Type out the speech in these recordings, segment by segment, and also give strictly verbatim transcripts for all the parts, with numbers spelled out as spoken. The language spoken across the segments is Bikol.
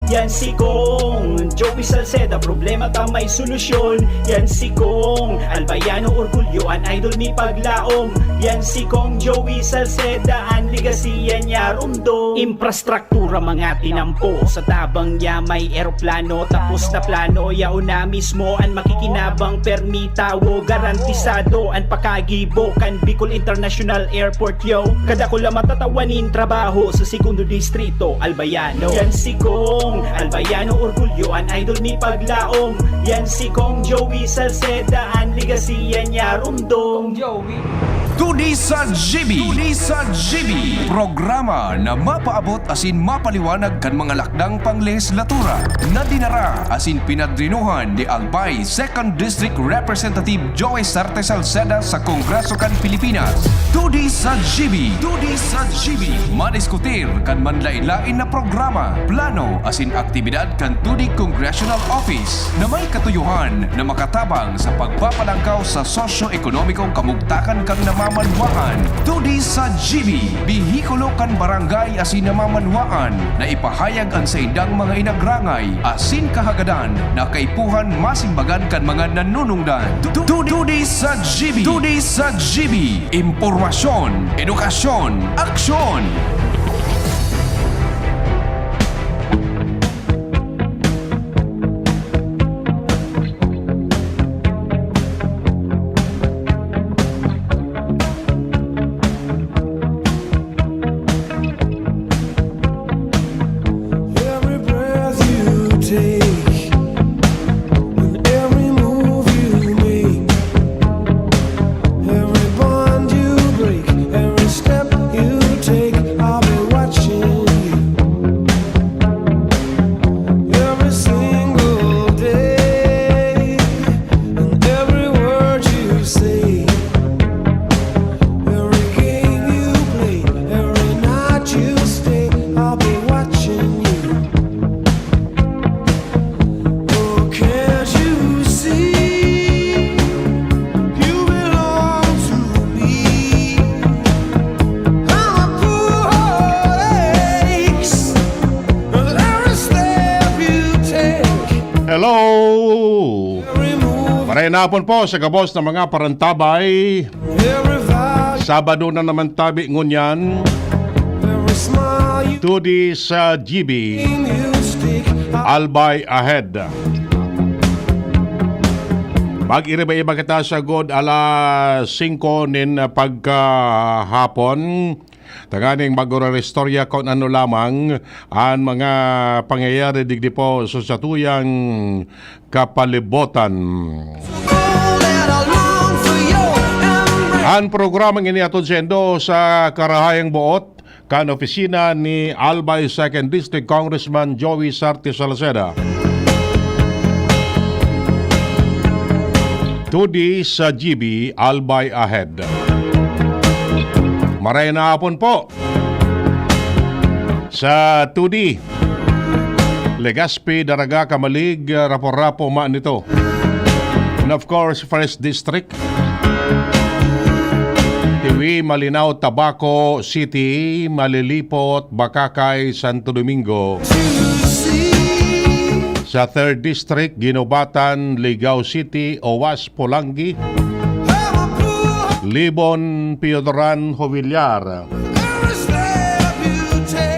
Yan si Kong Joey Salceda, problema ta may solusyon. Yan si Kong Albayano Orgulyo, an idol mi paglaom. Yan si Kong Joey Salceda, an legacy yan niya rumdom. Infrastruktura mga tinampo, sa tabang niya may eroplano. Tapos na plano, yaon na mismo an makikinabang. Permi tawo, garantisado an pakagibo kan Bicol International Airport, yo. Kadakula matatawanin trabaho sa segundo distrito, Albayano. Yan si Kong Albayano Orgulyo, an idol mi paglaom. Yan si Kong Joey Salceda, an legacy yan niya rumdom. Kong Joey. Todi sa G B. Todi sa G B. Programa na mapaabot asin mapaliwanag kan mga lakdang panglehislatura na dinara asin pinadrinuhan ni Albay Second District Representative Joey Sarte Salceda sa Kongreso kan Pilipinas. Todi sa G B. Todi sa G B. Madiskutir kan manlain-lain na programa, plano asin aktibidad kan Todi Congressional Office na may katuyohan na makatabang sa pagpapalangkaw sa sosyo-ekonomikong kamugtakan kan namamanwaan. Todi sa G B, behikulo kan barangay asin namamanwaan na ipahayag an saindang mga inagrangay asin kahagadan na kaipuhan masimbagan kan mga nanunungdan. Tu-, tu-, Todi sa G B. Todi sa G B. Impormasyon, edukasyon, aksyon. Every breath you take, and every move you make, every bond you break, every step you take, I'll be watching you. Every single day, and every word you say, every game you play, every night you stay, I'll be watching you. Oh, can't you see you belong to me? I'm a poor heart aches with every step you take. Hello! Every move, Maray na hapon po sa gabos na mga parantabay. Every vibe. Sabado na naman tabi ngunyan. Every smile you Todi sa G B, music. Albay Ahead. Mag-iriba-iba kita sagod alas singko nin pagkahapon. Tanganing mag-uraristorya kun ano lamang an mga pangyayari digdi po sa satuyang kapalibotan. An programang ini atod saindo sa karahayang boot kan opisina ni Albay Second District Congressman Joey Sarte Salceda. Todi sa G B, Albay Ahead. Maray na hapon po sa Todi, Legazpi, Daraga, Camalig, Rapu-Rapu, Manito. And of course, First District, Tiwi, Malinao, Tabaco City, Malilipot, Bacacay, Santo Domingo. Sa Third District, Guinobatan, Ligao City, Oas, Polangui, Libon, Piodoran, Jovellar.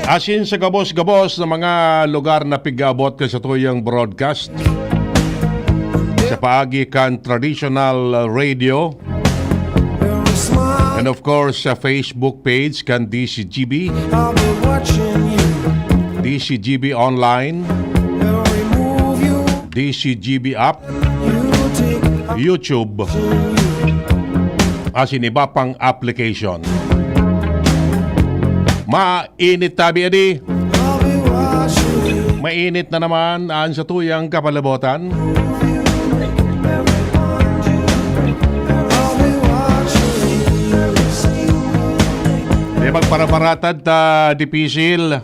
Asin sa gabos-gabos na mga lugar na pig-aabot kan satuyang broadcast sa paagi kan traditional radio, and of course, sa Facebook page kan D C G B, D C G B Online, D C G B app, YouTube, asin iba pang application. Mainit tabi adi. Mainit na naman an satuyang kapalibotan. Di magparaparatad ta dipisil.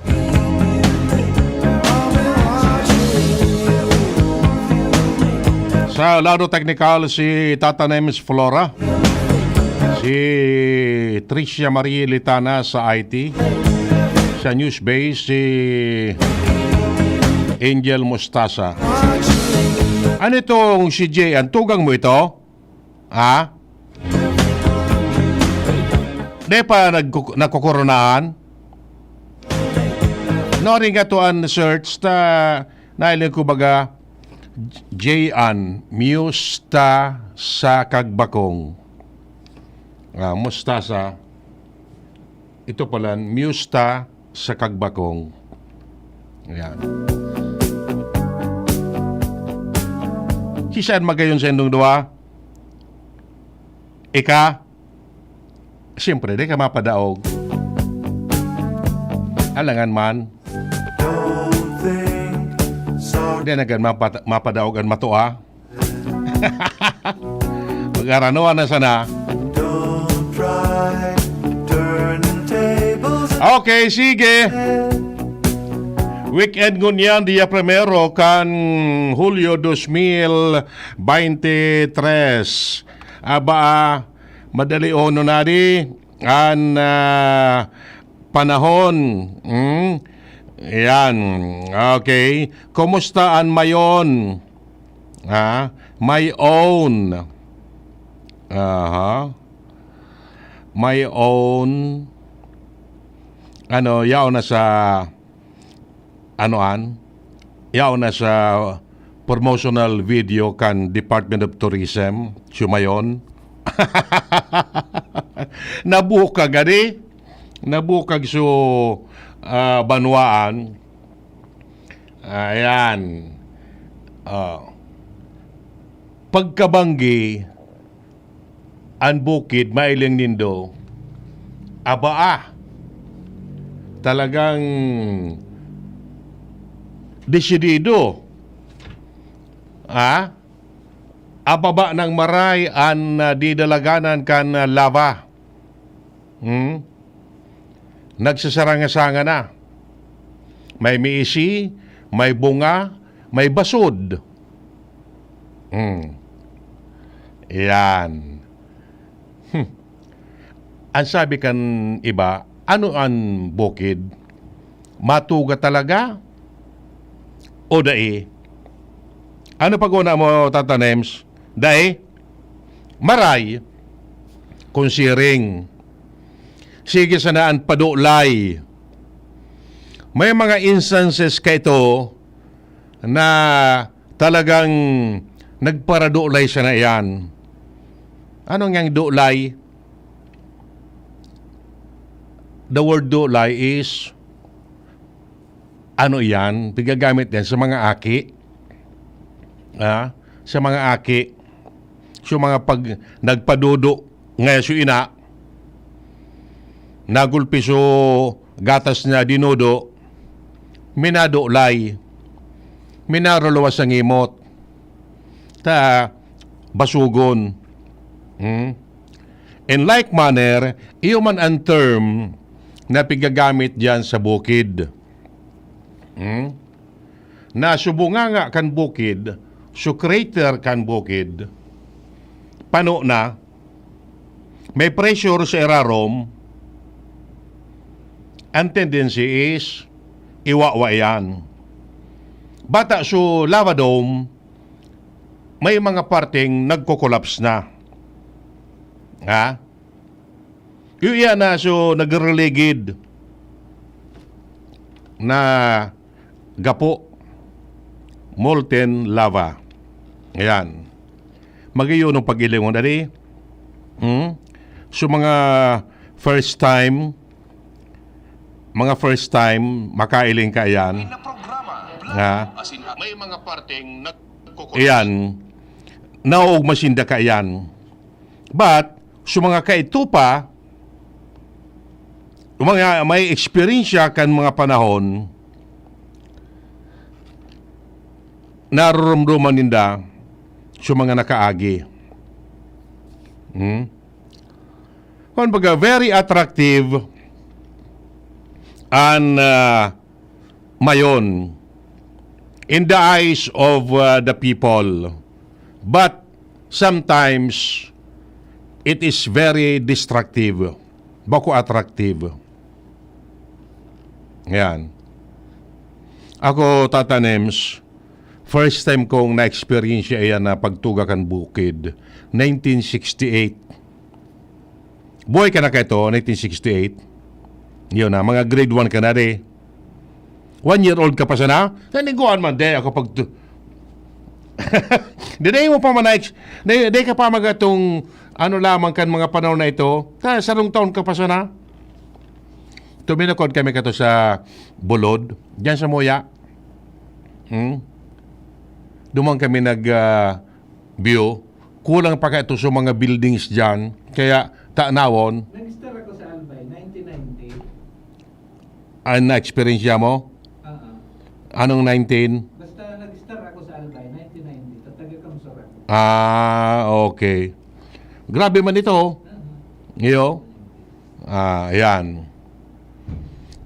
Sa lado teknikal, si Tata Nems Flora, si Tricia Marie Litana sa I T, sa News Base, si Angel Mostasa. Ano itong si Jay? Ang tugang mo ito? Ha? Di pa nagku-, nagkukuronaan? No, rin nga to ang search ta, nailing ko baga, J N, Musta sa Kagbakong. Ah, Mustasa. Ito pala, Musta sa Kagbakong. Ayan. Si saan magayon sa indong duwa? Ika? Siyempre, di ka mapadaog. Alangan man. Di na gan mapata-, mapadaog ang matua. Mag-aranoan na sana. Okay, sige. Weekend ngunyan, dia primero kan Hulyo dos mil veintitrés. Aba, madali ono na di an, ah, panahon. Hmm? Yan. Okay. Kumusta an mayon? Ha? My own. Aha. My own. Ano, yaon na sa, ano an? Yaon na sa promotional video kan Department of Tourism, sumayon. Nabukag, ani? Nabukag so, ah, banwaan. Ayan. Ah. Pagkabanggi, an bukid, mailing nindo, aba, ah, talagang desidido. Ah? Ababa ng maray an, ah, didalaganan kan, ah, lava. Hmm? Nagsasaranga-sanga na. May miisi, may bunga, may basod. Hmm. Yan. Hmm. Ang sabi kan iba, "Ano an bukid? Matuga talaga o dai?" Ano pag-una mo, Tata Nems? Dai? Maray? Kung siring. Sige sana an padulay. May mga instances kaito na talagang nagparadulay sana iyan. Ano ngang dulay? The word dulay is, ano iyan? Pigagamit yan sa mga aki. Ha? Sa mga aki. So, mga pag nagpadudo ngaya so ina, nagulpi so gatas na dinudo, minadulay, minaruluwas sa ngimot, ta basugon. Hmm? In like manner, iyo man ang term na pigagamit diyan sa bukid. Hmm? Na subunga nga kan bukid, so crater kan bukid, pano na, may pressure sa irarom, ang tendency is iwawa yan. Bata so lava dome, may mga parteng nagko-collapse na. Ha? Iyo iyan na so nagreligid na gapo, molten lava. Ayan. Mag-iyo nung pag-ilingon, dali. Hmm? So, mga first time, mga first time, makailing ka yan. Na programa, Ha? As in, may mga parteng nagkukul- Iyan. Nauog masinda ka yan. But, so mga kaito pa, mga may eksperyensya kan mga panahon, narurumduman ninda sa mga nakaagi. Hmm? Kumbaga, very attractive and, ah, mayon in the eyes of, ah, the people. But sometimes, it is very destructive. Bako attractive. Yan. Ako, Tata Nems, first time kong na-experience iyan na pagtuga kan bukid, nineteen sixty-eight. Buhay ka na kaito, nineteen sixty-eight? Yun na, mga grade one ka na, di. One year old ka pa sana? Naniguan man, di, ako pag tu-, di, di mo pa man na-ex-, di, di ka pa magatong ano lamang kan mga panahon na ito? Ta, sarong taon ka pa sana? Tuminukod kami kato sa Bulod, diyan sa Muya. Hmm? Duman kami nag, ah, view. Kulang pa kaito sa mga buildings diyan. Kaya, tanawon. Nag-star ako sa Albay, nineteen ninety. Ang na-experience mo? Oo. Anong nineteen? Basta nag-star ako sa Albay, nineteen ninety. Tataga Kamsur ako. Ah, okay. Grabe man ito. Oo. Iyo. Ah, yan.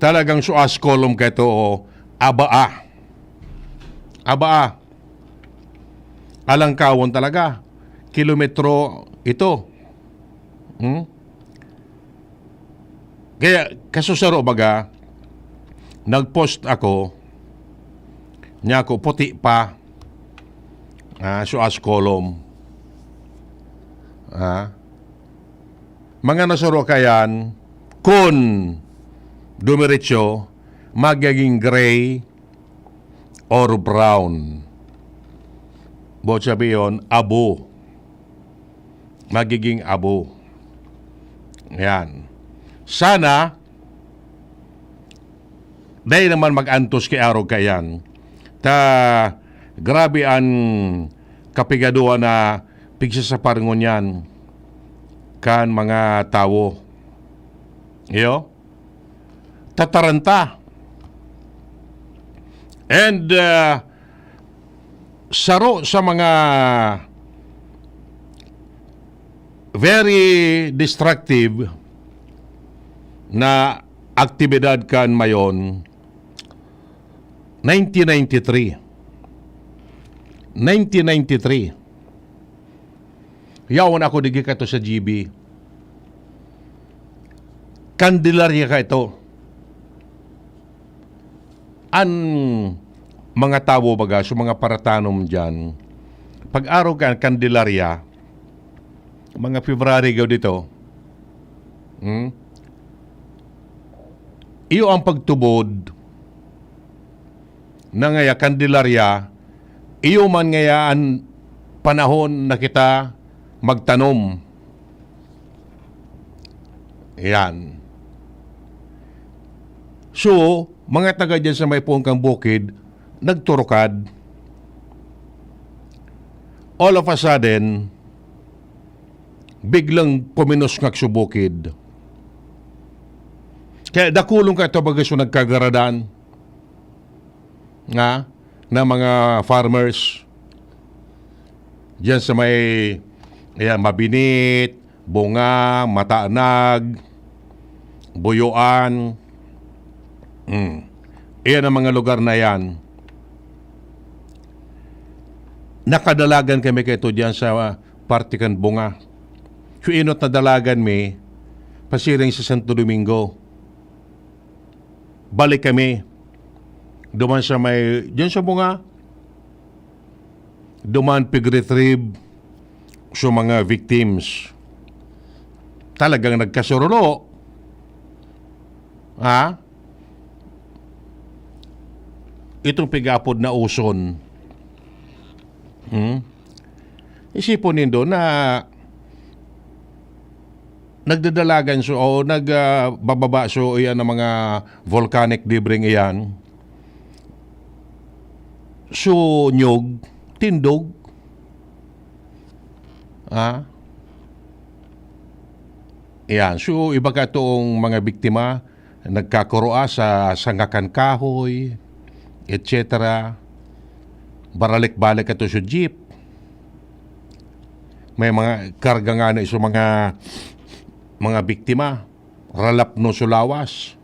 Talagang suas kolom kaito, o, abaa. Abaa. Alangkawon talaga. Kilometro ito. Hmm? Kaya, kasusaro baga, nag-post ako, niya ako, puti pa. Ah, suas kolom. Ah. Mga nasuro kayan, kun dumiretso, magiging gray or brown. Buot sabihin, abo. Magiging abo. Yan. Sana, dai naman mag-antos ki arog kayan. Ta, grabe an kapigaduan na pigsasapar ngunyan kan mga tawo. Iyo? Tataranta. And, ah, saro sa mga very destructive na aktibidad kan Mayon, nineteen ninety-three. Nineteen ninety-three. Yaon ako digdi kaito sa G B. Candelaria kaito. An mga tawo baga, so mga paratanom diyan, pag-arog kan Candelaria, mga February gaw dito, hmm? Iyo ang pagtubod na ngaya Candelaria, iyo man ngaya an panahon na kita magtanom. Yan. So, mga taga diyan sa may puon kan bukid, nagturukad. All of a sudden, biglang kuminos ngak sa bukid. Kaya dakulon kaito baga so nagkagaradan nga, na mga farmers diyan sa may, ayan, Mabinit, Bunga, Matanag, Buyoan. Mm. Iyan ang mga lugar na yan. Nakadalagan kami kaito diyan sa parte kan Bunga. So, inot na dalagan mi, pasiring sa Santo Domingo. Balik kami. Duman sa may, diyan sa Bunga. Duman pig-retrieve sa mga victims. Talagang nagkasurulo. Ha? Itong pig-apod na uson. Hmm? Isipon nindo na nagdadalagan so, o nag, ah, bababa so, iyan ang mga volcanic debris iyan. So, nyog, tindog. Ah? Iyan. So, iba ka toong mga biktima, nagkakuroa sa sangakan kahoy, et cetera. Baralik-balik ato sa jeep. May mga karga nga na sa mga, mga biktima. Ralapno sa lawas.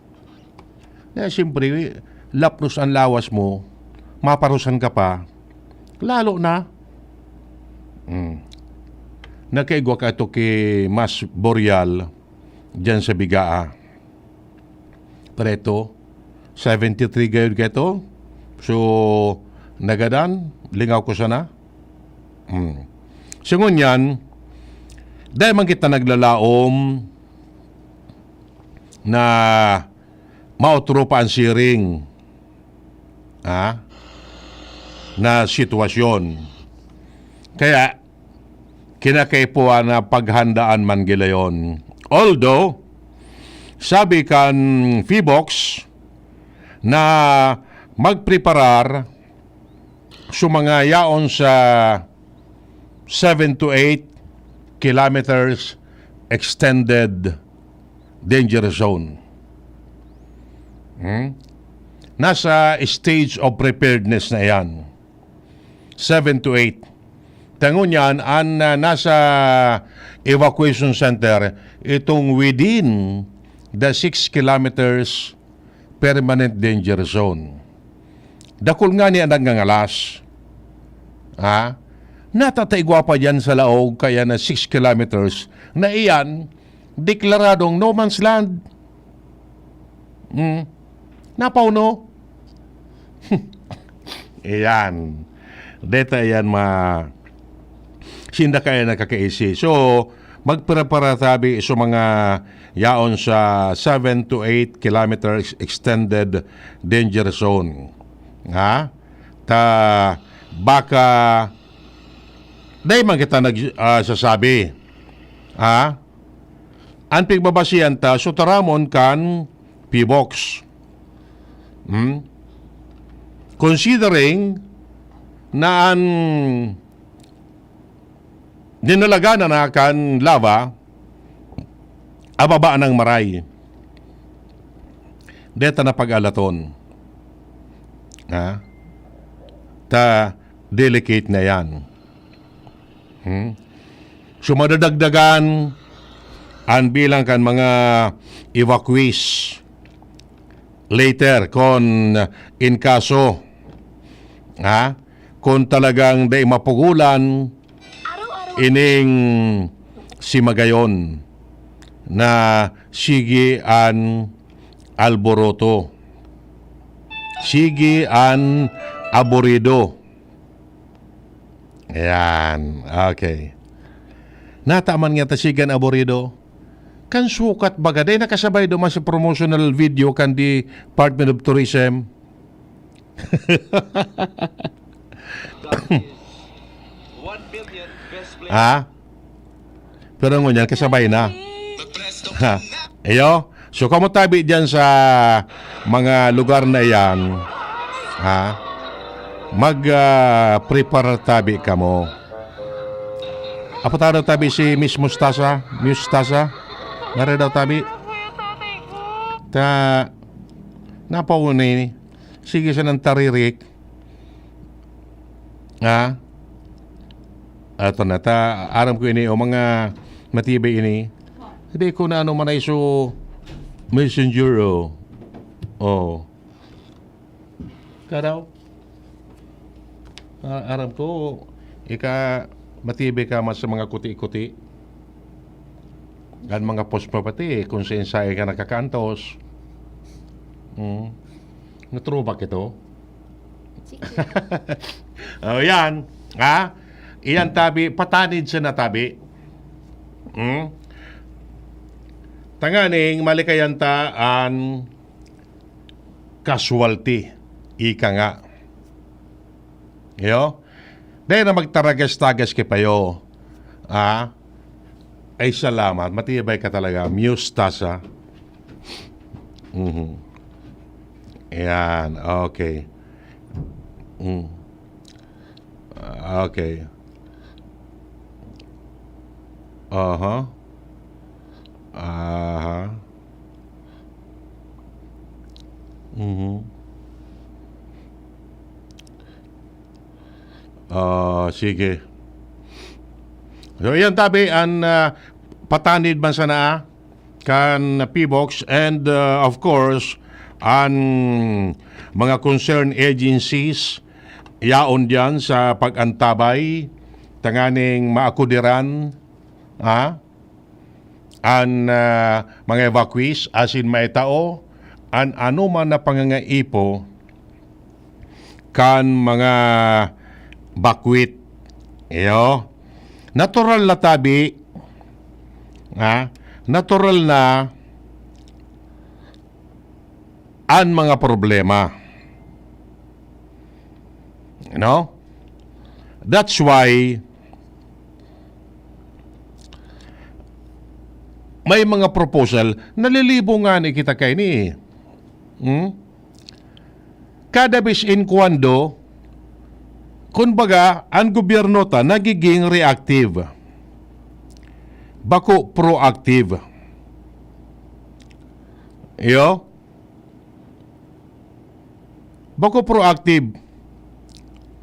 Na siyempre, lapnos ang lawas mo, maparusan ka pa, lalo na. Mm. Nakaigwa ka ito ki Mas Boreal, dyan sa Bigaa. Preto, seventy-three gayod ka ito. So, nagadan, lingaw ko sana. Hmm. So, ngunyan, dai man kita naglalaom na maotro pa an siring, ha, na sitwasyon. Kaya, kinakaipuhan na paghandaan man gilayon. Although, sabi kan Phivolcs na magpreparar sa mga yaon sa seven to eight kilometers extended danger zone. Hmm? Nasa stage of preparedness na yan. Seven to eight. Ta ngunyan, an, ah, nasa evacuation center, itong within the six kilometers permanent danger zone. Dakul ngani an nagngangalas. Ha? Natataigwa pa diyan sa laog, kaya na six kilometers, na iyan, deklaradong no man's land. Hmm. Napauno? Iyan. Deta iyan ma-, sinda kaya nakakaisi. So, magpreparatabi sa mga yaon sa seven to eight kilometers extended danger zone. Ha? Ta, baka, dai man kita nag-, ah, sasabi. Ha? An pigbabasihan ta, so taramon kan Phivolcs. Hmm? Considering na an dinalaga na na kan lava, ababa nang maray. Deta na pag-alaton. Ha? Ta, delicate na yan. Hmm? So, madadagdagan an bilang kan mga evacuees later, kon in kaso, ha? Kung talagang dai mapugulan ining si Magayon na sige an alboroto, sige an aburido. Ayan, okay. Nataman nga ta sige an aburido. Kan sukat baga, dai nakasabay duman sa promotional video kan Department of Tourism. Ha? Pero ngunyan, kasabay na. Ha? Iyo? So, kamo tabi dyan sa mga lugar na iyan, ha? Mag, ah, prepare tabi kamo. Apo ta daw tabi si Miss Mustasa? Mustasa? Ngari daw tabi? Ta, napauna ini. Sige siya ng taririk. Ha? Ato na, ta, aram ko ini, o mga matibay ini. Hindi ko na ano man ay so messenger, o. O. Karaw? Ah, aram ko, ika, matibay ka man sa mga kuti-kuti. Ang mga post pa pati, kung saan-saan ka nakakaantos. Mm. Nathrowback ito. Sige. O, yan. Ha? Iyan tabi, patanid siya na tabi. Hmm? Tanganing malikayan ta an casualty. Ika nga. Iyo? Dahil na magtaragas-tagas ki payo. Ah? Ay, salamat. Matibay ka talaga. Muse tas, ah. Mhm. Ayan. Okay. Mm. Okay. Aha. Aha. Mhm. Ah, sige. So, iyan tabi, an, ah, patanid man sana, ah, kan Phivolcs and, ah, of course, an mga concerned agencies yaon diyan sa pag-antabay tanganing maakudiran, ha? An, ah, mga evacuees asin maitao an anoman na pangangaipo kan mga bakwit. Iyo. Natural na tabi, ha? Natural na an mga problema. No? That's why may mga proposal, nalilibo ngani kita kaini. Hmm? Kada bis in cuando, kun baga, an gobyerno ta nagiging reactive. Bako proactive. Iyo? Bako proactive.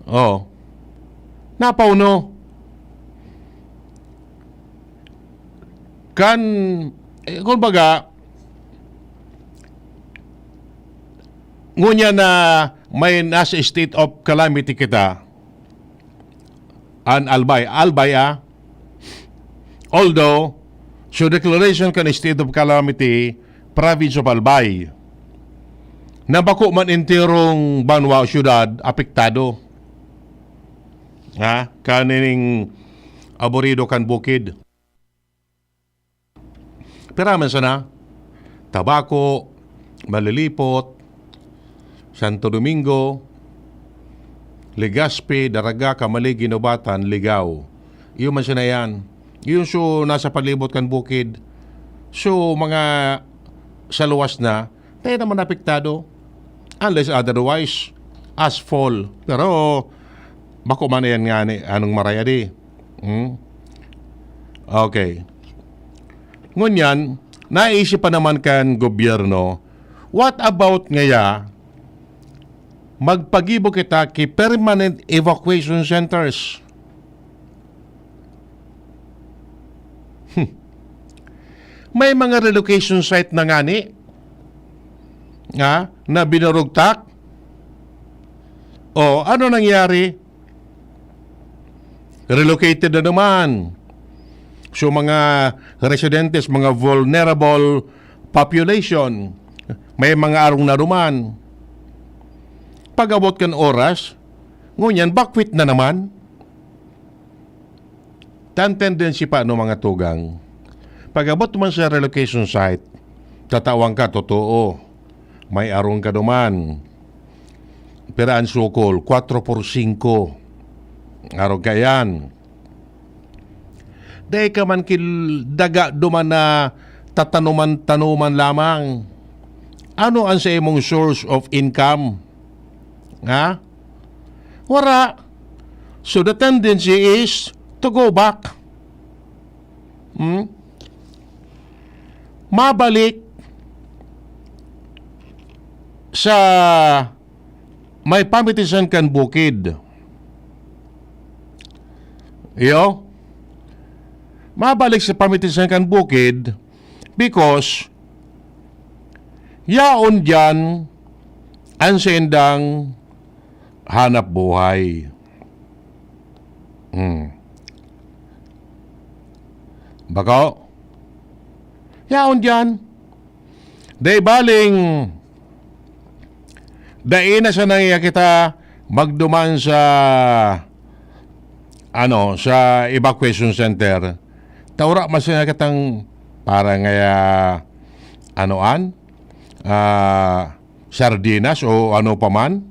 Oh. Napauno. Kan, eh, kun baga, ngunyan na may nasa state of calamity kita, an Albay. Albay, ah. Although, so declaration kan state of calamity, province of Albay, na bako man enterong banwa o syudad apektado, ha, kanining aborido kan bukid. Pira man sana? Tabaco, Malilipot, Santo Domingo, Legazpi, Daraga, Camalig, Guinobatan, Ligao. Iyo man sana yan. Yung so nasa palibot kan bukid. So, mga sa luwas na, tayo naman apektado. Unless otherwise, asphalt. Pero, bako man yan nga ni, anong maraya di. Hmm? Okay. Ngunyan, naisip pa naman kan gobyerno, what about ngaya, magpagibo kita ki permanent evacuation centers? Hmm. May mga relocation site na ngani, ha, na binurugtak. O, ano nangyari? Relocated na naman. So, mga residentes, mga vulnerable population, may mga arong na duman. Pag-abot kan oras, ngunyan, bakwit na naman. Tan tendency pa, no, mga tugang, pag-abot man sa relocation site, tatawan ka, totoo, may arong ka duman. Pira an sukol? Kwatro por singko. Arog ka yan. Dai ka man kil-, daga duman na tatanoman-tanoman lamang. Ano an sa imong source of income? Ha? Wara. So the tendency is to go back. Hmm? Mabalik sa may pamitisan kan bukid. Iyo? Mabalik sa pamitisan kan bukid because yaon diyan an saindang hanap buhay. Hmm. Bako? Yaon diyan. Dai baling, dai na sana ngaya kita magduman sa, ano, sa evacuation center. Ta wara man sana kitang para ngaya, ano an, ah, sardinas o ano pa man.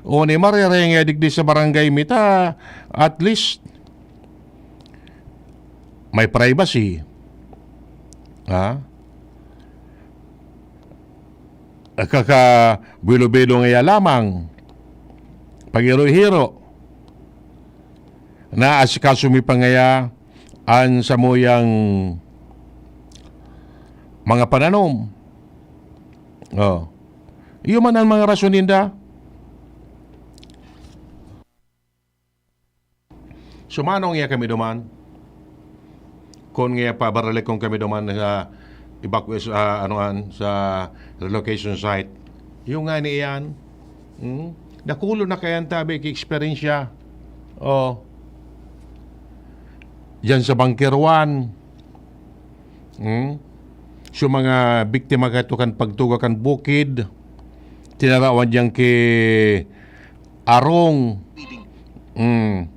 O ni marerenge digdi sa barangay mi ta, at least, may privacy. Ha? Kakabuelo-buelo ngaya lamang. Paghiro-hiro. Naasikaso mi pa ngaya an samuyang mga pananom. Oh. Iyo man ang mga rason ninda. Sumanong iya kami duman. Kun nga pabaralikon kami duman sa evacuation, ah, ano an, sa relocation site. Yung nga ni iyan, hmm? Dakulo na kayan tabi ki eksperyensya. Oh. Diyan sa Bunker One. Hmm? So, mga biktima kato kan pagtuga kan bukid, tinarawan diyan ki arong. Mm.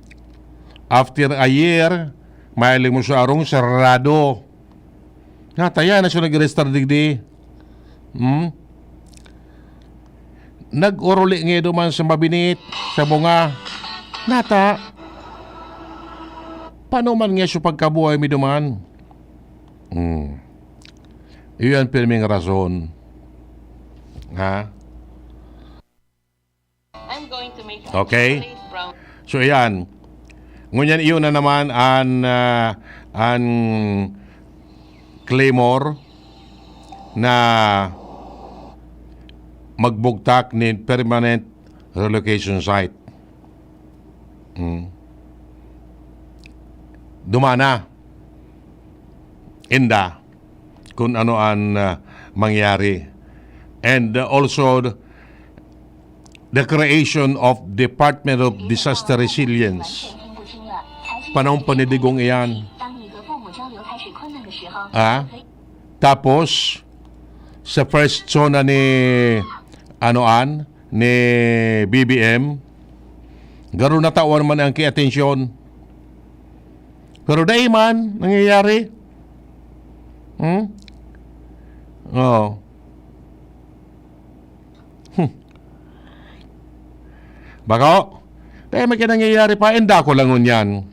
After a year, mahiling mo sa arong, sarado. Nata yan na siya nag-register digdi. Hmm? Nag-oruli nga duman sa mabinit, sa bunga. Nata, paano man nga siya pagkabuhay mi duman? Hmm. Iyan pirming rason. Ha? I'm going to make a Okay. chocolate brown. So, ayan. Ngunyan, iyon na naman an, ah, an Claymore na magbugtak nin permanent relocation site. Hmm. Dumana. Inda. Kung ano an, ah, mangyari. And, ah, also, the creation of Department of Disaster Resilience. Panahon pa ni Digong iyan. Ha? Tapos, sa first zona ni, ano an, ni B B M, garo natawan man ang kiatensyon. Pero dai man nangyayari. Hmm? Oo. Hmm. Bako, dai man kaya nangyayari pa. Inda ko lang ngunyan.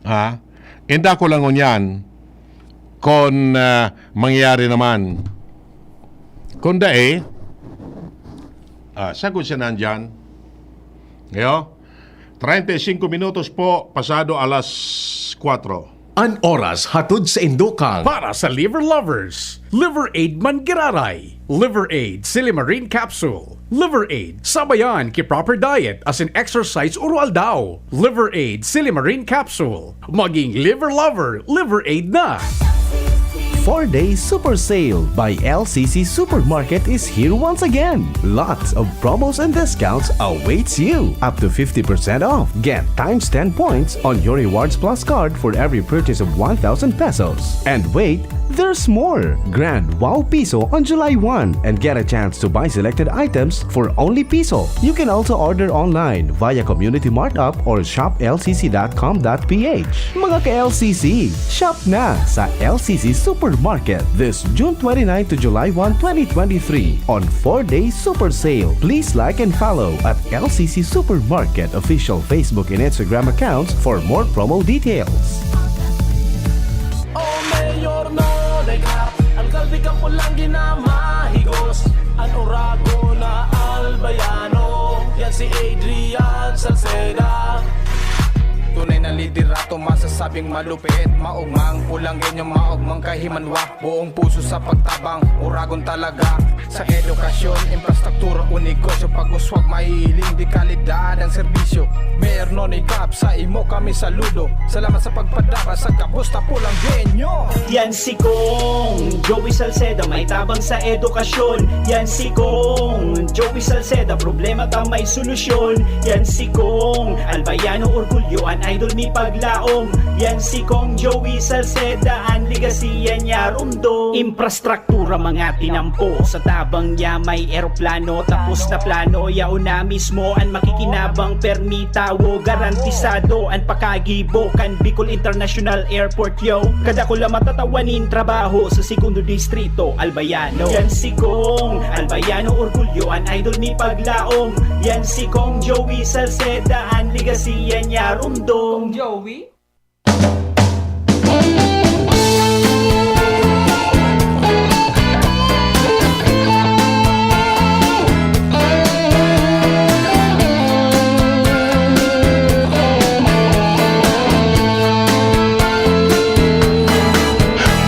Ha? Inda ko lang ngunyan. Kon, ah, mangyayari naman. Kon dai, ah, sagot siya nandyan. Ngayon, treinta y cinco minutos po, pasado alas kuwatro. An oras hatod sa Indokang. Para sa liver lovers, Liver Aid man giraray. Liver Aid Silimarin Capsule. Liver Aid, sabayan ki proper diet asin exercise oro-aldaw. Liver Aid Silimarin Capsule. Maging liver lover, Liver Aid na! Four-day super sale by L C C Supermarket is here once again. Lots of promos and discounts awaits you. Up to fifty percent off. Get times ten points on your Rewards Plus card for every purchase of one thousand pesos. And wait, there's more! Grand Wow Piso on July one and get a chance to buy selected items for only piso. You can also order online via Community Mart app or shop L C C dot com dot P H. Mga ka-L C C, shop na sa L C C Supermarket this June twenty-nine to July one, twenty twenty-three on four-day super sale. Please like and follow at L C C Supermarket official Facebook and Instagram accounts for more promo details. O Mayor Nonay Cap, alkalde kan pulang ginamahigos, an Oragon na Albayano, yan si Adrian Salceda. Tunay na liderato, masasabing malupit, maogmang pulanggenyo, maogmang kahimanwa, buong puso sa pagtabang, Oragon talaga. Sa edukasyon, infrastruktura o negosyo, pag-uswag, mahihiling de kalidad ang serbisyo. Mayor Nonay Cap, sa imo kami saludo. Salamat sa pagpadara sa gabos na pulanggenyo. Yan si Kong Joey Salceda, may tabang sa edukasyon. Yan si Kong Joey Salceda, problema ta may solusyon. Yan si Kong Albayano, orgulyo, an idol mi paglaom. Yan si Kong Joey Salceda, an legacy yan niya rumdom. Infrastruktura, mga tinampo. Sa tabang niya may eroplano, tapos na plano, yaon na mismo an makikinabang. Permi tawo, garantisado an pakagibo kan Bicol International Airport, yo. Kadakula matatawan nin trabaho sa Segundo Distrito, Albayano. Yan si Kong Albayano, orgulyo, an idol mi paglaom. Yan si Kong Joey Salceda, an legacy yan niya rumdom. Kong Joey?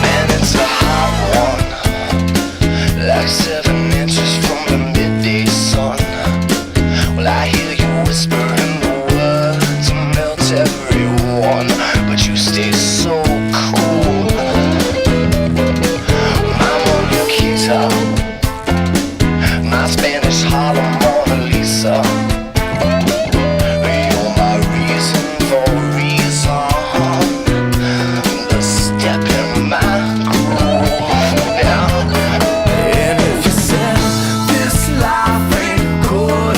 Man, it's a hot one, like seven inches from the midday sun. Well, I hear you whispering the words to melt everyone, but you stay so cool. My Mona Lisa, my Spanish Harlem Mona Lisa. You're my reason for reason. The step in my groove now. And if you said this life ain't good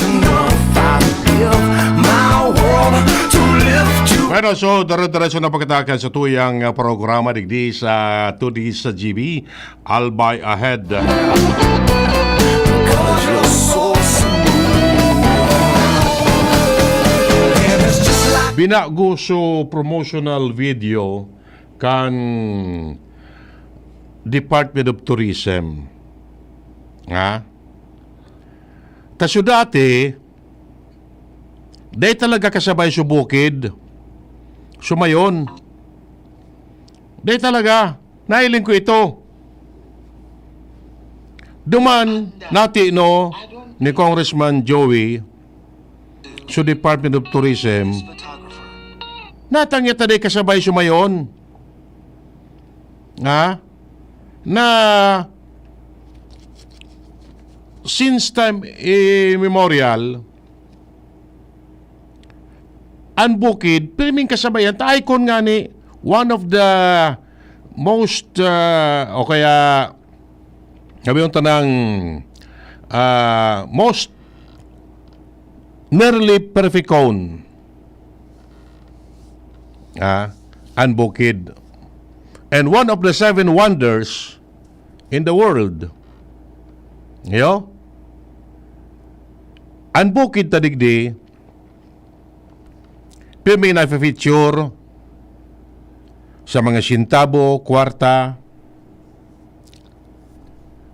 Pero so, dire-diretso na pagkatakan sa tuyang, ah, programa digdi sa Today's G B, Albay Ahead. Binago so promotional video kan Department of Tourism. Ha? Ta so dati, dai talaga kasabay so bukid, so Mayon. Dai talaga. Nahiling ko ito. Duman, nati no ni Congressman Joey sa Department of Tourism, natangya ta dai kasabay so Mayon. Ha? Na since time immemorial, an bukid, pirming kasabayan, ta icon nga ni one of the most, ah, o kaya, sabi yung tanang, ah, most nearly perfect cone. Ah, an bukid. And one of the seven wonders in the world. Yo? An bukid ta digdi, pirmi na feature sa mga sintabo, kwarta,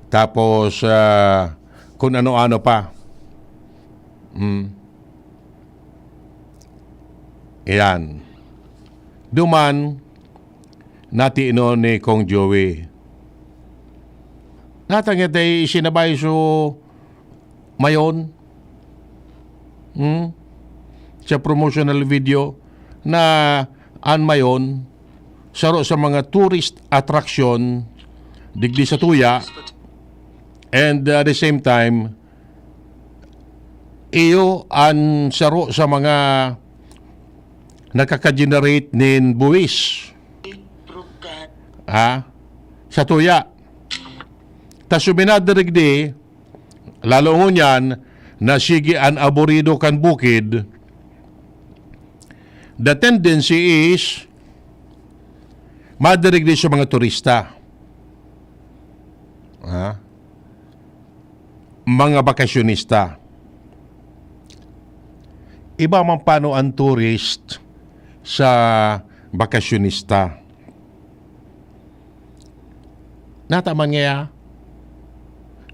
tapos, ah, kung ano-ano pa. Mm. Ayan. Duman, natiinon ni Kong Joey. Natangya tayo isinabay so Mayon. Hmm? Sa promotional video na an Mayon, saro sa mga tourist attraction digdi sa tuya, and, uh, at the same time, iyo an saro sa mga nakaka-generate nin buwis. Ha? Sa tuya. Ta suminad digdi, lalo ngunyan na sige an aborido kan bukid, the tendency is madirigdi sa mga turista. Ha? Mga bakasyonista. Iba man pano ang tourist sa bakasyonista. Nataman ngaya,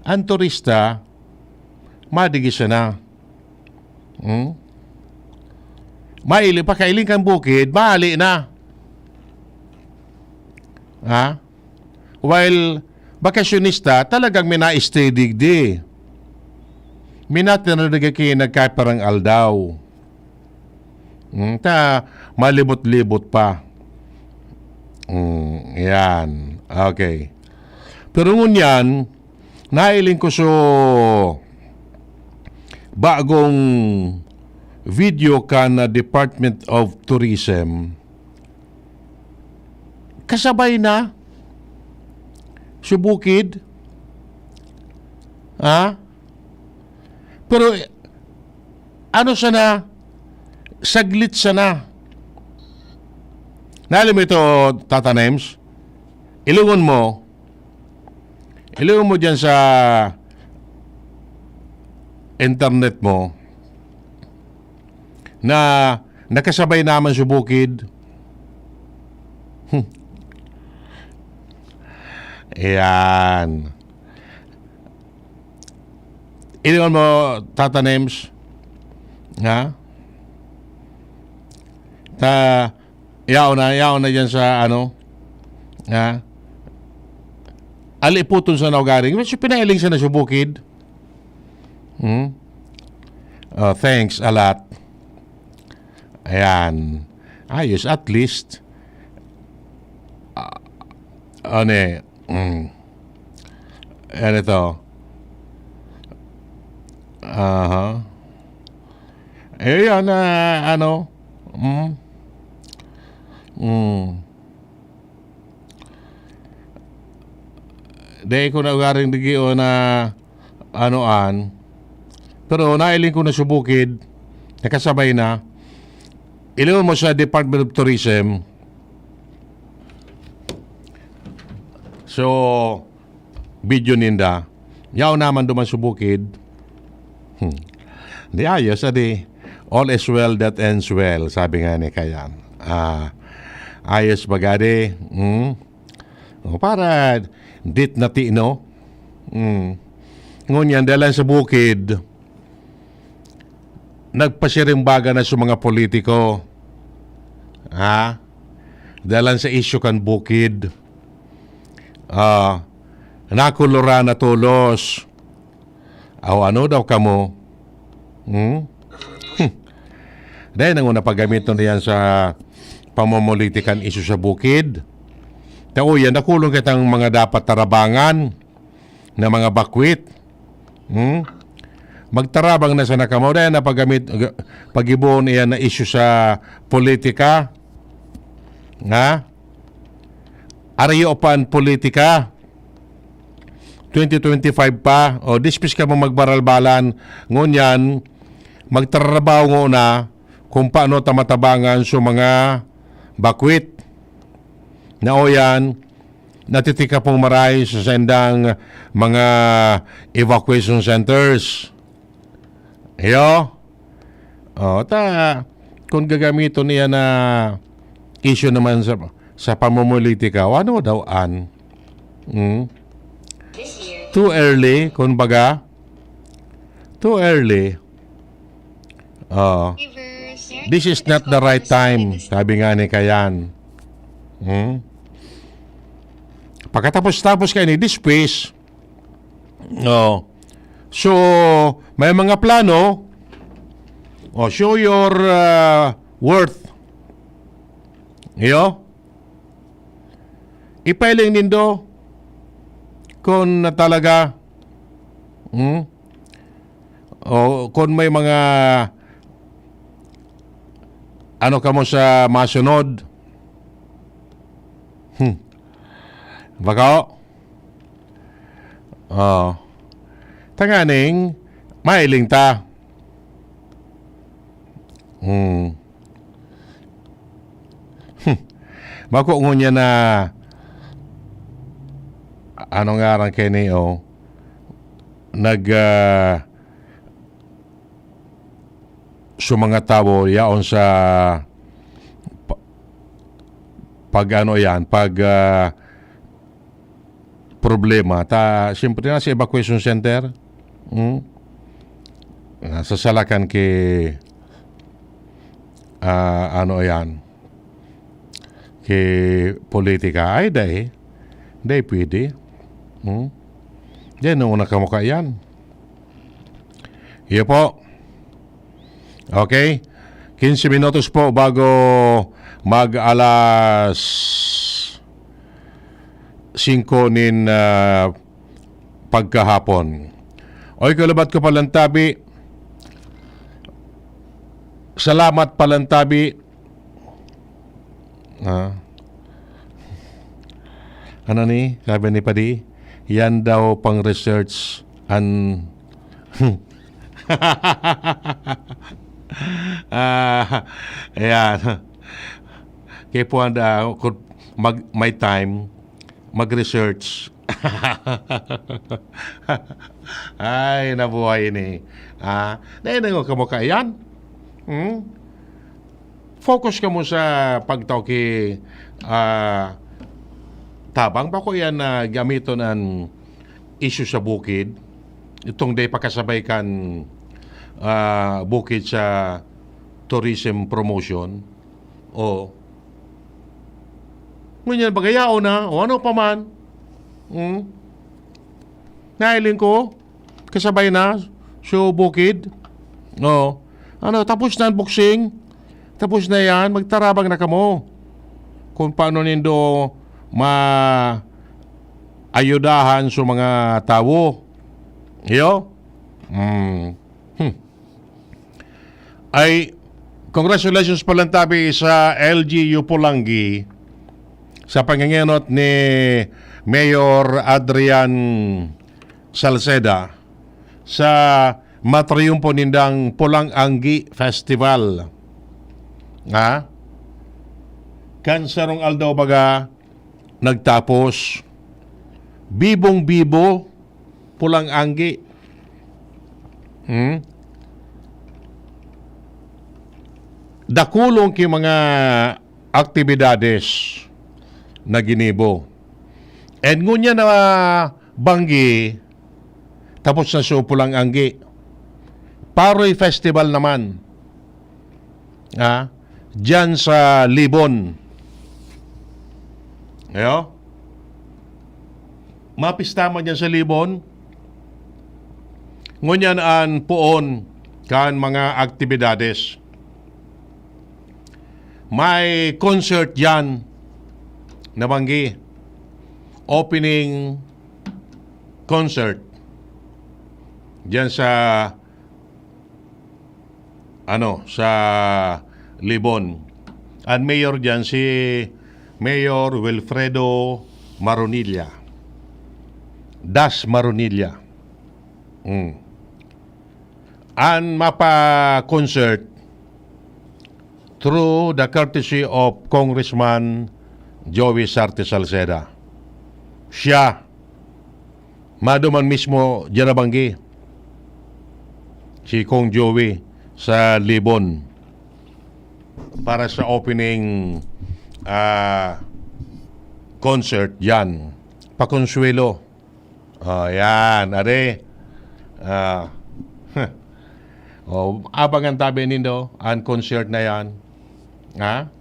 ang turista, madigi sana. Hmm? Maili, pakailing kan bukid, maali na. Ha? While bakasyonista, talagang mina-stay digdi. Minatira digdi ki nagkaparang aldaw. Hmm, ta malibot-libot pa. Hmm, yan. Okay. Pero ngunyan, nailing ko so bagong video kan, ah, Department of Tourism. Kasabay na sa bukid. Ha? Pero, eh, ano sana, saglit sana. Naalam mo ito, Tata Nems? Ilingon mo, ilingon mo dyan sa internet mo na nakasabay naman sa bukid. Hmm. Ayan. Ilingon mo, Tata Nems? Ha? Ta, yaon na, yaon na dyan sa ano? Ha? Aliputon sa naugaring. Medyo pinailing siya na sa bukid. Hmm? Oh, thanks a lot. Ayan. Ayos, at least. Ah, ano eh. Mm. Ano ito? Aha. Eh, yan, ah, ano? Mm. Mm. Dai ko na ugaring digi o na ano an. Pero nailing ko na sa bukid, nakasabay na. Ilingon mo sa Department of Tourism. So, video ninda. Yaw naman duman sa bukid. Hmm. Di ayos, adi. All is well that ends well, sabi nga ni Kayan. Ah, ayos ba gadi? Hmm? O, para dit na tino. Hmm. Ngunyan, dahil sa bukid, nagpasirimbaga na sa mga politiko. Ha? Dalan sa isyu kan bukid. Ah, nakulura na tolos. Aw, ano daw kamo? Hmm? Hmm. Dahil nang una paggamiton na yan sa pamamolitikan isyu sa bukid. Tao yan, nakulong kitang mga dapat tarabangan na mga bakwit. Hmm? Magtarabang na sana kamo. Dahil na paggamit, pag-iboon iyan na isyu sa politika. Ha? Ariyo pa an politika. Twenty twenty-five pa. O, dispis ka mo magbaralbalan. Ngunyan, magtrabaho nguna kung paano ta matabangan sa mga bakwit. Na o yan, natitika pong maray sa sendang mga evacuation centers. Iyo? O, ta, kung gagamiton niya na issue naman sa, sa pamumulitika, o ano daw an? Hmm? Too early, kung baga. Too early. Oo. This is not the right time, sabi nga ni Kayan. Hmm? Pagkatapos-tapos kayo ni dispis, oh. So, may mga plano, oh, show your uh, worth. Iyo? Ipiling nindo kung na talaga, hmm? O kung may mga ano kamo sa masunod. Hmm. Bako? Oh. Tanganing, mailing ta. Hmm. Hmm. Bako ngunyan na, ano nga ran kayo niyo, nag, ah, sa mga tawo yaon sa pa-, pag ano yan, pag, ah, problema. Ta, siyempre na sa evacuation center, hmm? Nasasalakan ki, ah, ano yan, ki politika. Ay, dai. Dai pwede. Hmm? Dai, nung una kamo ka yan. Iyo po. Okay? Quince minutos po bago mag alas singko nin, ah, pagkahapon. Oy, kalubat ko, Palantabi. Salamat, Palantabi. Ah. Ano ni? Sabi ni Padi, yan daw pang research an ah, ayan. Kaya po, anda, kung mag, may time, mag-research. Ay, nabuhay ini. Ah, nainango ka mo kaiyan? Hmm? Focus ka mo sa pagtao ki, ah, tabang. Bako yan na gamiton an issue sa bukid. Itong day pakasabay kan, ah, bukid sa tourism promotion. O. Ngunyan, bagayaon na, o ano pa man. Hmm? Nahiling ko, kasabay na, so bukid. O. Ano, tapos na ang boxing. Tapos na yan, magtarabang na kamo. Kung paano nindo ma-, ayudahan sa mga tawo. Iyo? Hmm. Hmm. Ay, congratulations, Palantabi, sa L G U Polangui sa pangengenot ni Mayor Adrian Salceda sa matriyumpo nindang Pulang Anggi Festival. Ha? Kan sarong aldaw baga nagtapos, bibong-bibo, pulang anggi. Hmm? Dakulong ki mga aktibidades na ginibo. And ngunyan na banggi, tapos na so pulang anggi. Paroy Festival naman. Ha? Diyan sa Libon. Ayo? Mapista man diyan sa Libon. Ngunyan an poon kan mga aktibidades. May concert diyan. Nabanggi. Opening concert. Diyan sa, ano, sa Libon. Ang mayor diyan, si Mayor Wilfredo Maronilla. Das Maronilla. Mm. An mapa-concert through the courtesy of Congressman Joey Sarte Salceda. Siya, maduman mismo diyan nabanggi si Cong Joey sa Libon para sa opening, ah, concert diyan. Pakonsuelo. Oh, yan. Are. Ah. Oh, abangan tabi nindo an concert na yan. Ha?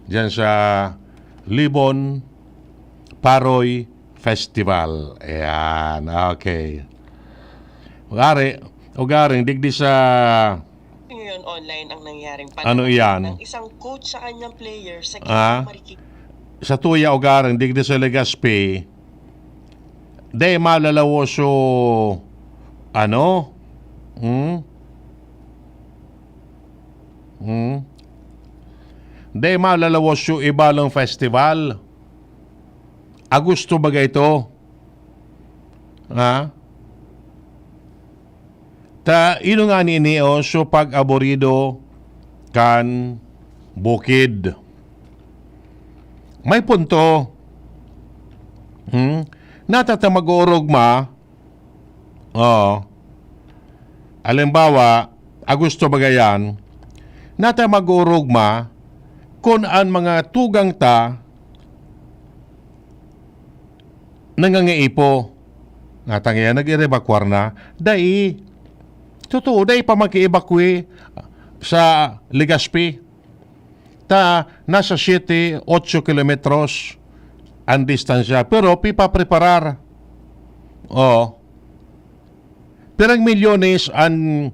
Diyan sa Libon Paroy Festival. Ayan. Okay. Ugari, ugaring digdi sa Ngayon, online ang nangyaring Ano iyan? Ng isang coach sa kanyang player sa Ah? Marikina. Sa tuya ugaring digdi sa Legazpi, dai malalawos so, ano? Hmm? Hmm? Dai malalawos so Ibalong Festival. Agosto baga ito? Ha? Ta, ino nga ni ini, oh, so pag-aborido kan bukid. May punto. Hmm? Natata mag-oorog ma. Oo. Halimbawa, Agosto baga yan, nata mag-oorog ma kun an mga tugang ta nangangaipo. Natang iyan, nag-erebakwar na. Dai. Totoo, dai pa mag-evacuate sa Legazpi. Ta, nasa siyete, otso kilometros ang distansya. Pero pipapreparar. Oo. Pirang milyones an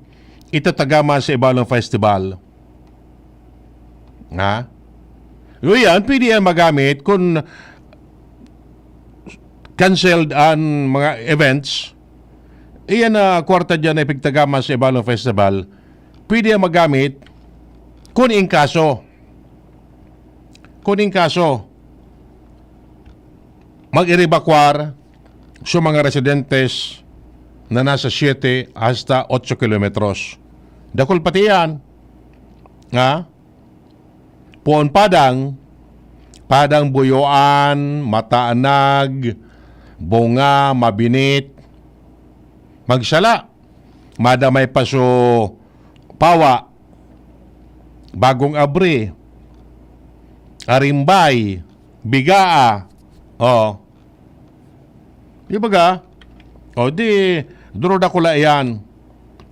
itatagama sa Ibalong Festival. Ha? Iyan, pwede yan magamit kung canceled an mga events. Iyan na kwarta dyan na ipigtagama sa Ibalong Festival, pwede yan magamit kung in kaso. Kung in kaso, mag-erebakwar sa mga residentes na nasa siyete hasta otso kilometros. Dakul pati yan. Ha? Poon padang, padang buyoan, mataanag, bunga, mabinit. Magsala, madamay pa so pawa, bagong abri, arimbay, bigaa. Oh. Di ba ga? O di, duro dakula iyan.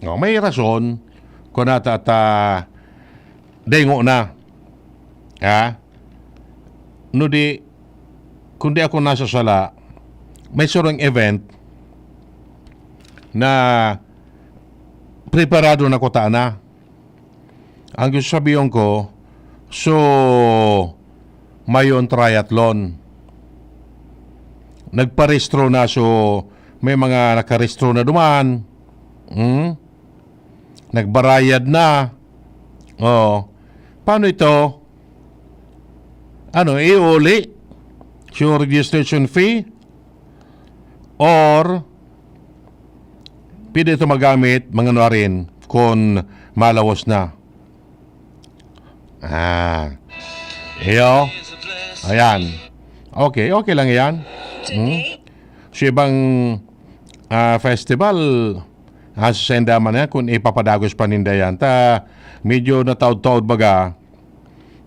O, may rason kung nata ta dengo na. Ha? No di, kung di ako nasasala, may surong event na preparado na kuta na. Ang gusto sabihin ko, so, mayon triathlon. Nagparehistro na, so, may mga nakarehistro na duman. Hmm? Nagbarayad na. Oh. Paano ito? Ano, iuli? So, registration fee? Or, pwede ito magamit, mga nuarin, kung malawos na. Ah. Iyo. Ayan. Okay, okay lang yan. Hmm? Sa ibang, ah, festival, ah, sa senda man yan, kung ipapadagos pa ninda yan. Ta, medyo nataod-taod baga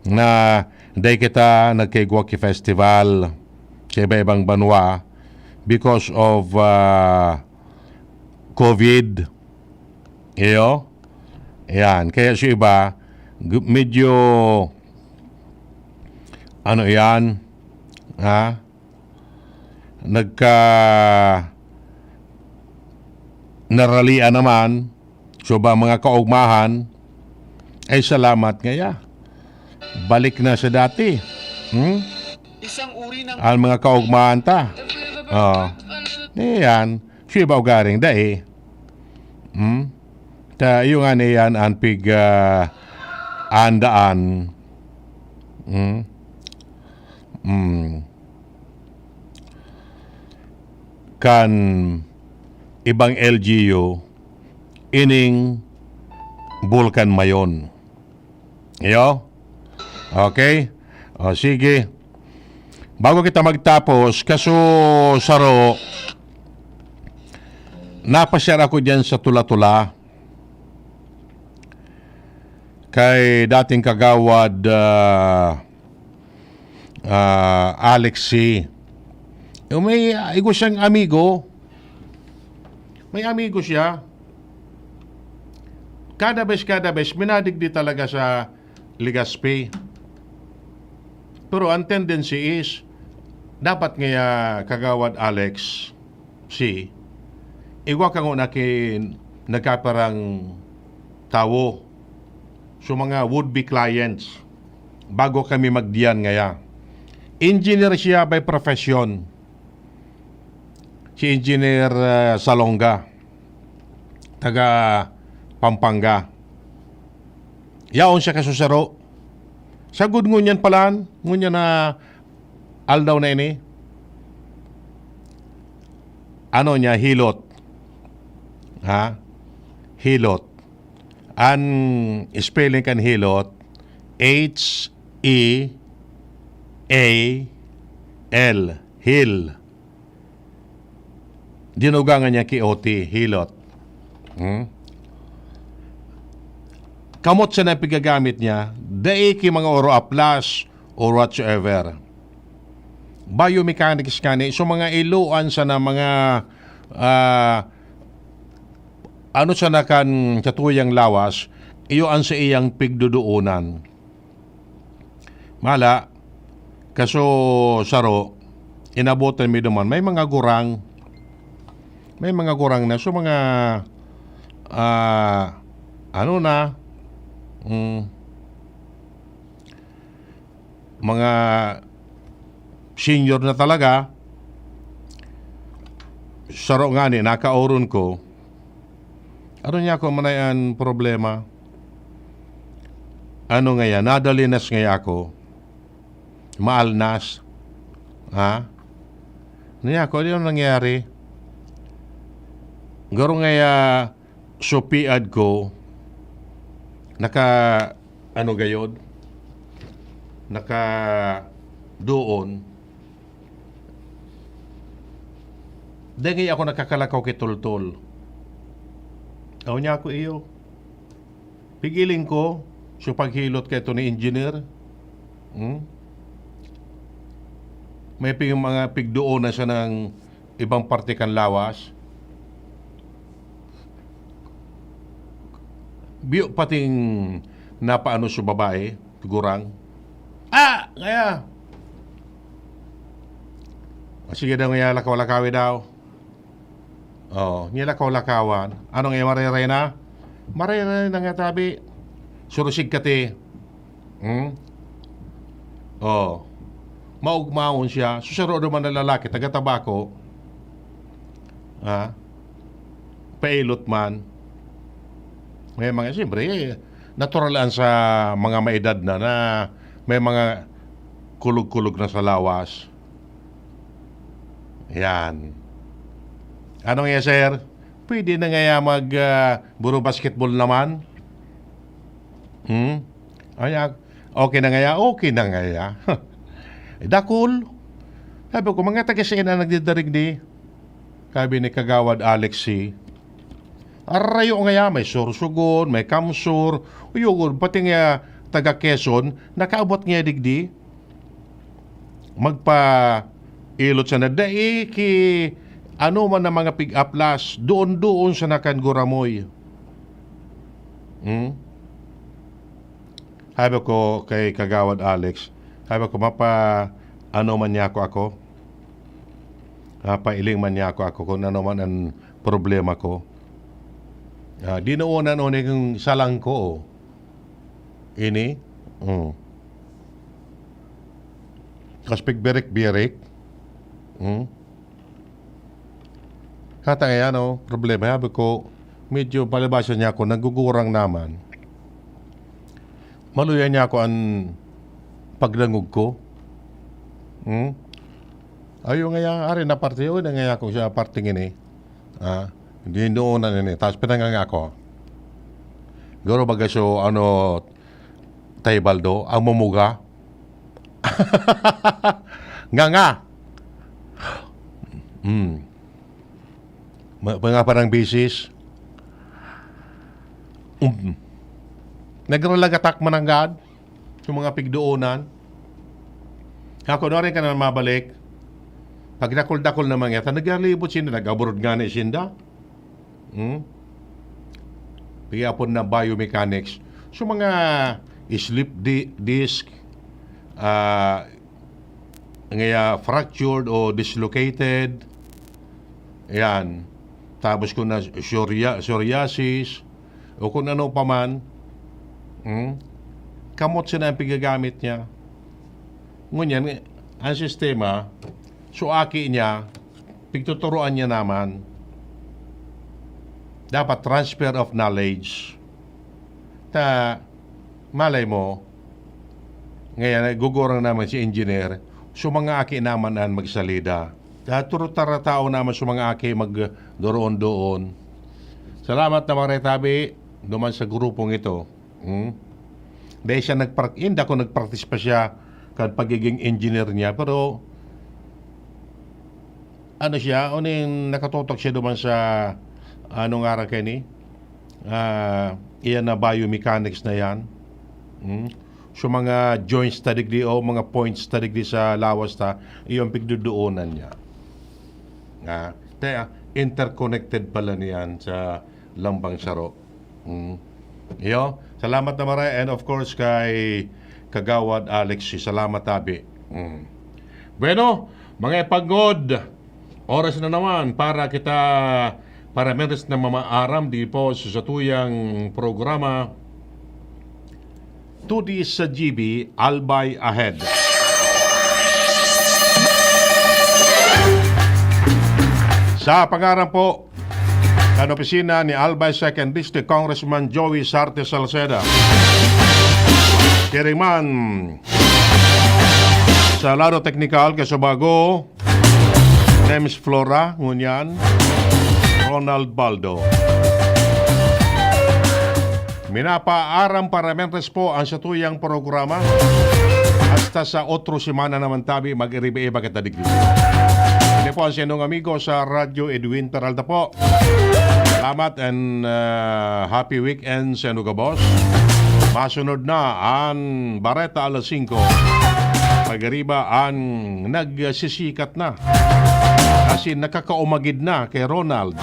na dai kita nagkaigwa ki festival sa iba-ibang banwa because of, ah, COVID. Iyo. Ayan. Kaya sa iba, gu-, medyo, ano yan, ha? Nagka-, naralian naman. So ba, mga kaugmahan, ay salamat ngaya. Balik na sa dati. Hmm? Isang uri ng Ang mga kaugmahan ta. Oo. Ayan. Siya ba ugaring dai? Hmm? Ta, iyo nga na yan ang pig, ah, andaan. Hmm? Hmm. Kan ibang L G U, ining Bulkan Mayon. Iyo? Okay? O, sige. Bago kita magtapos, kaso saro, napasyar ako diyan sa Tula-Tula. Kay dating kagawad, ah, ah, Alex C. Yung may, ah, igo siyang amigo. May amigo siya. Kada bes, kada bes, minadigdi talaga sa Legazpi. Pero ang tendency is, dapat ngaya, Kagawad Alex C, igwa ka nguna ki nagkaparang tawo. So, mga would-be clients, bago kami magdiyan ngaya. Engineer siya by profession. Si Engineer, ah, Salonga, taga Pampanga. Yaon siya kasusaro. Sagud ngunyan palan, ngunyan na aldaw na ini. Ano niya, hilot. Ha? Hilot. An spelling kan hilot, H E A L. Hil. Dinugangan niya ki O T, hilot. Hmm? Kamot siya na pigagamit niya, dai ki mga oro aplas or whatsoever. Biomechanics kani, so mga iloan sana mga, ah, ano sana kan satuyang lawas, iyo an sa iyang pigdodoonan. Mala, kaso saro, inabotan mi duman. May mga gurang. May mga gurang na. So, mga, ah, ano na, mm, mga senior na talaga. Saro nga ni, nakaoron ko. Ano niya ako, manay an problema? Ano ngaya, nadalinas ngaya ako. Maalnas. Ha? Ano niya ako, ano yung nangyari? Garo ngaya, supiad ko, naka, ano gayod? Naka, doon. Dengay ako nakakalakaw ki Toltol. Aw niya ako iyo. Pigiling ko, so paghilot kay ito ni engineer. Hmm? May pig-, mga pigdoon na siya ng ibang parte kan lawas. Biyo pating napaano sa babae, gurang. Ah! Kaya, ah, sige daw, ngaya lakaw-lakawi daw. Oh, ngaya lakaw-lakawan. Ano ngaya, mareray na? Mareray na nga tabi. Surusig ka ti. Hmm? Oh. Maugmaon siya. Susaro naman na lalaki, taga-Tabaco. Ha? Pailot man. May mga, siyempre, eh, natural yan sa mga maedad na, na may mga kulog-kulog na sa lawas. Yan. Ano nga, sir? Pwede na nga mag, ah, buro basketball naman? Hmm? Ay, ah, Okay na ngaya, okay na ngaya. Dakul. Sabi ko, "Mga taga sain an nagdidarig di?" Sabi ni Kagawad Alexi, "Arayo ngaya, may Sorsogon, may Kamsur, uyugon, pati nga taga Quezon, nakaabot ngaya digdi." Magpailot sana dai ki ano man ang mga pig-aplas, doon-doon sana kan guramoy. Hmm? Sabi ko kay Kagawad Alex, sabi ko, "Mapa-ano man niya ako, ako? Mapailing man niya ako, ako kung ano man ang problema ko." Ah, di na una, ano, ni kung salang ko, oh. Ini? Mm. Kas pigbirik-birik. Mm. Hata ngayon, oh, problema. Sabi ko, medyo palibasa niya ako, nagugurang naman. Maluya niya ako ang pagdangog ko. Hmm? Ayo nga yan, ari na parte, uy, na nga ako sa parte ngini. Ah, hindi noon na nini. Tapos pinanganga ako. Garo baga so, ano, Tay Baldo, ang mumuga. Nga nga. Hmm. Ma-, mga parang bisis. Um. Nagralagatak man ang gad. Yung mga pigdoonan. Ako na rin ka na mabalik. Pag dakol-dakol na mga yata, naglilibot sinda, nag-abroad nga na sinda. Hmm? Kaya po na biomechanics. So, mga slip di-, disc, ah, ngaya fractured o dislocated. Yan. Tapos kung na psoria-, psoriasis, o kung ano pa man, hmm? Kamot siya na ang pigagamit niya. Ngunyan, ang sistema, so aki niya, pigtuturuan niya naman. Dapat transfer of knowledge. Ta, malay mo, ngayon, gugurang naman si engineer, so mga aki naman ang magsalida. Ta, turo taratao naman sa mga aki magdoon-doon. Salamat na mga retabi, duman sa grupong ito. Hmm? Dahil siya nagprak-, hindi ako nagpractice pa siya kan pagiging engineer niya, pero ano siya, uning nakatutok siya duman sa, ano nga ra kaini? Ah, iyan na biomechanics na yan. Hmm? So, mga joints ta digdi o mga points ta digdi sa lawas ta, iyon pigdudoonan niya. Ah, kaya interconnected pala niyan sa lambang saro. Mm. Iyo, salamat na maray, and of course kay Kagawad Alex, salamat tabi. Mm. Bueno, mga ipagngod, oras na naman para kita, para meron na mamaaram di po sa satuyang programa, Two D sa G B, Albay Ahead. Sa pangaran po kan opisina ni Albay Second District Congressman Joey Sarte Salceda. Siring man sa lado teknikal, kasubago, Nems Flora, ngunyan, Ronald Baldo. Minapaaram paramentes po ang satuyang programa. Hasta sa otro semana naman tabi, mag-iriba-iba kita digdi. Ini po ang sinong amigo sa Radyo Edwin Peralta po. Salamat and, ah, happy weekend sa inyo gabos. Masunod na an Bareta alas singko. Pag-iriba an nagsisikat na. Kasi nakakaumagid na kay Ronald.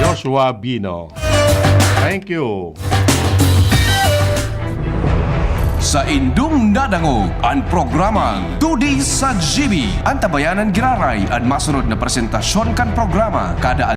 Joshua Bino. Thank you. Saindong nadangog an programang Two D sa G B. Antabayanan giraray an masunod na presentasyon kan programa kada